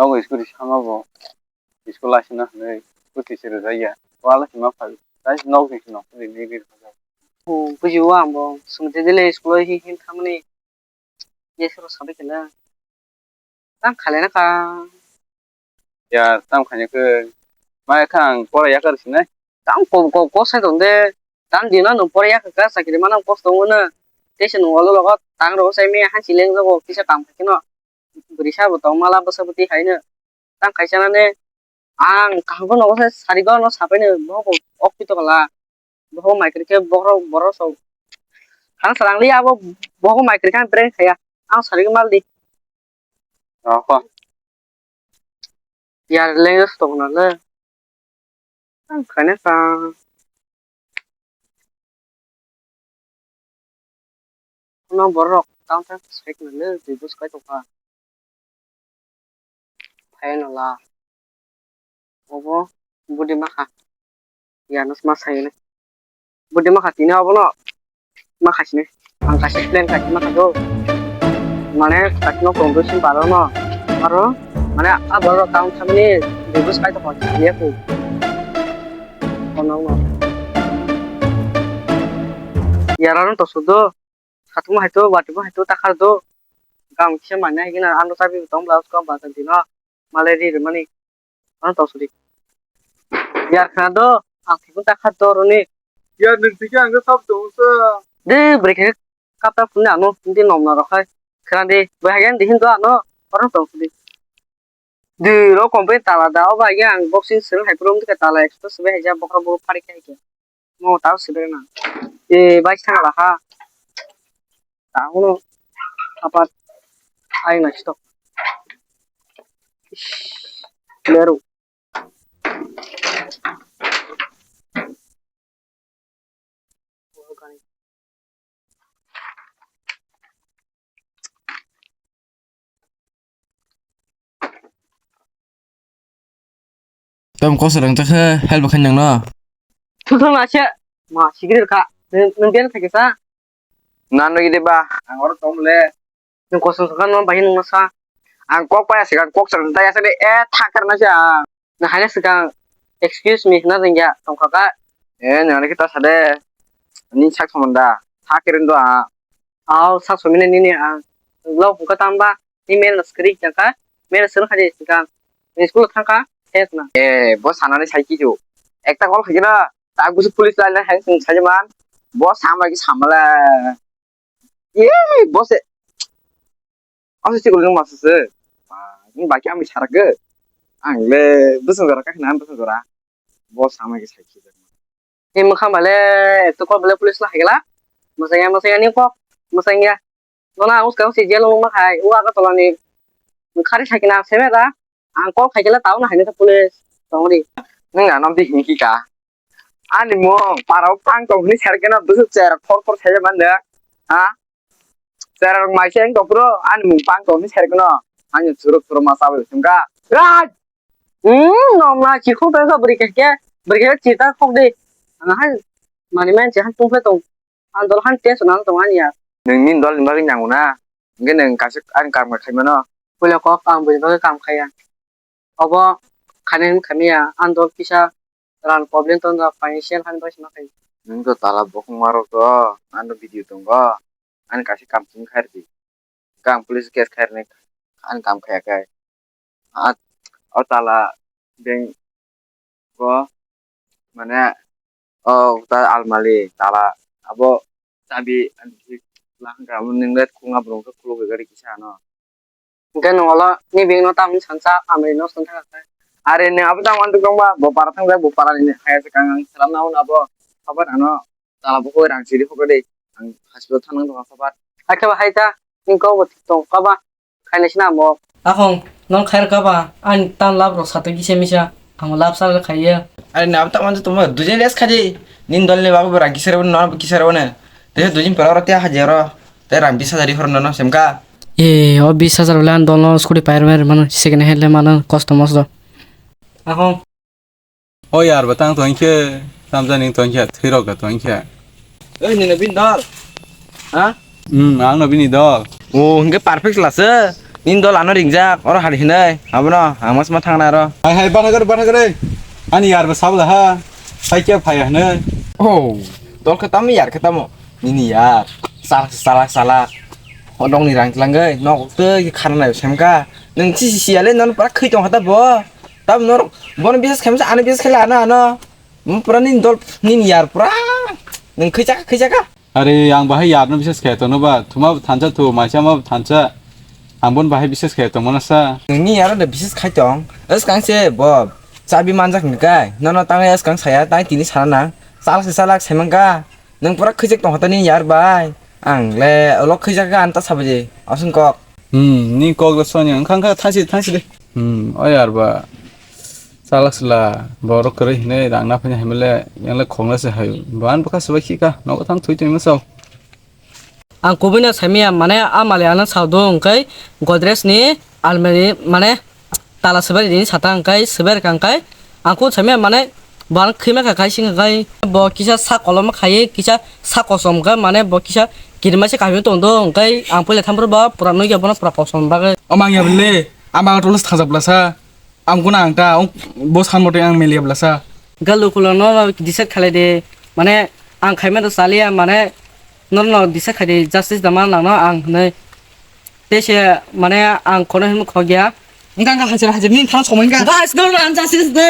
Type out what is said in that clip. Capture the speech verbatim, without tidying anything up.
Nogo school sama bo, school asina hwnwi, kuchi se rwjak ya. Wala se ma phai, tai se nok se nok se ri ni ri rwjak. Oh, bujiwo ang bo, sumte dile school o hi hin thamani, ye sero sabai kela. Tang khalai na ka. Ya, tang khaina khe, ma kha ang pora yakar sinai. Tang ko, ko, ko sai tong de, tang dino nung pora yakar ka, sakiri mana kosto ngono. Tese nung olo logo, tang ro sai me hanchi leng jogo, kisa kam khaikeno. Bwrwi sabo tong mala bwsa bwtwi haino. Tang khaisa nane ang kaham phano nogo se sarigo no sapai no boho bo ok pito kala. Boho mai kwrwi khe bohrok borok so. Khana sarang li abo boho mai kwrwi khe ang prank khaya. Ang sarigo mal di. Rokho. Yar lenges tong na le. Ang khana sa. Ano borok tang tang sai khna le twi bwswk kai tongkha. Phai no la. Obo budi makha. Yano ma sai ne. Budi makha tini obo no. Ma khasini. Ang kaisa plan kaisa ma khajo. Mane kaisa no kong dui sin paro no. Aro mane a borok tang thamni twi bwswk kai tongkha ya ku. Kono no. Yara no to sudo. Satung hai to, bati bo hai to, takhar do. Gam kisa manya hai gina, ano chabi tong bla, usko ba tino. Malai ri mani. Ano tong sudi. Yar khana do, ang thikun takhar do roni. Yar nung thikya ang sab tong sa. De, brekhe kapta phunne ano, hindi nom na rokhai. Khana de, bahai gan dihin do ano, ano tong sudi. Dui ro company tala da, o bai ang boxing sering hai prom dikha tala extra sebe hai ja bokra bo pari khai ke. Mo tao sebe na. E bai sang la ha. Tao no. Apa ai na stok. Leru. Tamo kosor wng takhe help khainang no. Thuthu ma se ma sigiri kha. Nung bian thake sa. Nano ide ba ang oro tom le. Nung kosong saka no bahin nung sa. Ang kok paya sika kok sar ta ya sade e thakar na sa. Na hanya sika excuse me na jengya tongkha ka. E nani kita sade. Ni sak somanda. Thakirin do a. Aw sak somina nini ang. Lo buka tamba. Ni mel na skri jaka. Mel sir khaje sika. Ni school thangka. Test na. E bo sanani sai kichu. Ekta call khajina. Ta gusu police line hai sung sajaman. Bo sama ki samala. Ye, boss e. Asa chikul nung masa se. Ni baki ami sarak ge. Ang le bwswng jora kakna bwswng jora. Boss ama ge sai khijak. Ni mukha male to ko bele police la hegla. Masaya masaya ni ko. Masaya. Nona uska usi jelo ma khai. Uwa ka tolani. Khari sakina semeda. Ang call khaikhe le tao na haino ta police tongri. Nwng ano bihini kika. Ani mung parao pang tong hini serkeno bwswk chera khor khor saija mande. Ha? Chera rok mai se wng tong phuru ani mung pang tong hini serkeno. Ani churuk churuk ma chabai sungka. Rai! Hmm, nom na chikhok tong kha bwrwi khe. Bwrwi khe chita khok de. Ang hai mani man che han tung phe tong. Ang dol han tension ang tong ani ya. Nwng nini dol ni bagwi nango na. Hwnkhe nwng kaisa ani kaam khaimano. Puila kok ang buini bagwi kaam khaiya. Obo khainani khaimaya, ang dol kisa rang problem tongjak, financial hani bai sima khai. Nwng to tala bokong marok to, ano video tongo, ani kaisa kaam chini khairdi. Kang police case khairni, ani kaam khaiya khe. A, o tala bank o, mane, o ta almali tala, abo chabi, ani thik lahangka, amo nwng let khulna bolong khe khulugwi gari kisa ano. Hwnkhe nwng olo ni bini no tamni sansa amri no song thangkha khe. Are nwng abo tamo antuk tongba, bo para thangjak, bo para ni haya se kang ang salam na hwn abo. Khobar ano tala bo koi rang siri hokre de. Ang hospital thanang tongkha khobar. Hakhe ba hai ta, ni kok bo thik tong kha ba. Khainai sina amo. Akhong, nong khair kha ba, ani tan lab rok sato kisa misa, ang lab sa khaiya. Are nwng abo tamo antuk tongba, dujin rest khaji. Nin dol ni babu bo rang kisa rw no, kisa rw ne. Te dujin pera ro te hajar ro. Tei rang bis hajar rihor nono semka. E, o bis hajar le ang dolno scooty pair mer mano, second hand le mano, kosto mosto. Ahong. O yar, batang tong khe, tamjani tong khe, thwirok ga tong khe. Oi, nini bin dol. Ha? Hmm, ang no bini dol. O, hingke perfect lase. Nini dol ano ringjak, oro hari hinoi, abono ang mas ma thangna aro. Hai hai, batha kare, batha kare. Ani yar ba sabla ha. Hai kya phaya hinoi. Oh, dol khe tamo yar khe tamo. Nini yar. Salak, salak, salak. Hodong ni rang tlangoi, nok tei khana nai semka. Nung si si si ale non pura khui tong hata bo. Tam nor, bono bisas khem sa, ano bisas khela ano, ano. Mo pura nini dol, nini yar pura. Nung khui chaka, khui chaka. Are, ang bahai yarno bises khe tongno ba, thuma bo thansa thu, maisa ma bo thansa. Ang bon bahai bises khe tongmana sa. Nini yaro de bises khai tong. Eskang se bo, chabi manjak ni kai. Nono tang eskang saya, tang tini sana nang. Salak se salak semang ka. Nung pura khijak tong hata nini yar bai. Ang le olok khijak ka anta sabaji. Asung kok. Hmm, ni kok da soni, ang khang kha thansi, thansi de. Hmm, o yar ba. Salak sila, borok kwrwi hinwi rang na phai hamle, yang le khong le se hayu. Ban bwkha swbai khika, nogo thang thui tongma sao. Ang kubui no saimaya, mane a mali ano sao do hwnkhe Godrej ni almari, mane tala swbai rini sata hwnkhe swbai rwkha hwnkhe ang kub saimaya, mane bo ano khima kha khai sing hwnkhe bo kisa sak kolom khai kisa sak kosom hwnkhe mane bo kisa kirima se kaham tong do hwnkhe ang puila thampru ba pura nugya bono pura kosom bagwi. O mangya bwle, ama tolo thajak blasa. Ang guna ang ta, ang bo san mote ang melia blasa. Galu kulo no decide khalai de, mane ang khaima do salia, mane no no decide khai de justice da man lang no ang hwnwi. Te se mane ang kono hin khogya. Engkang ka hajar hajar ni thang somai ka. Guys, no no justice de.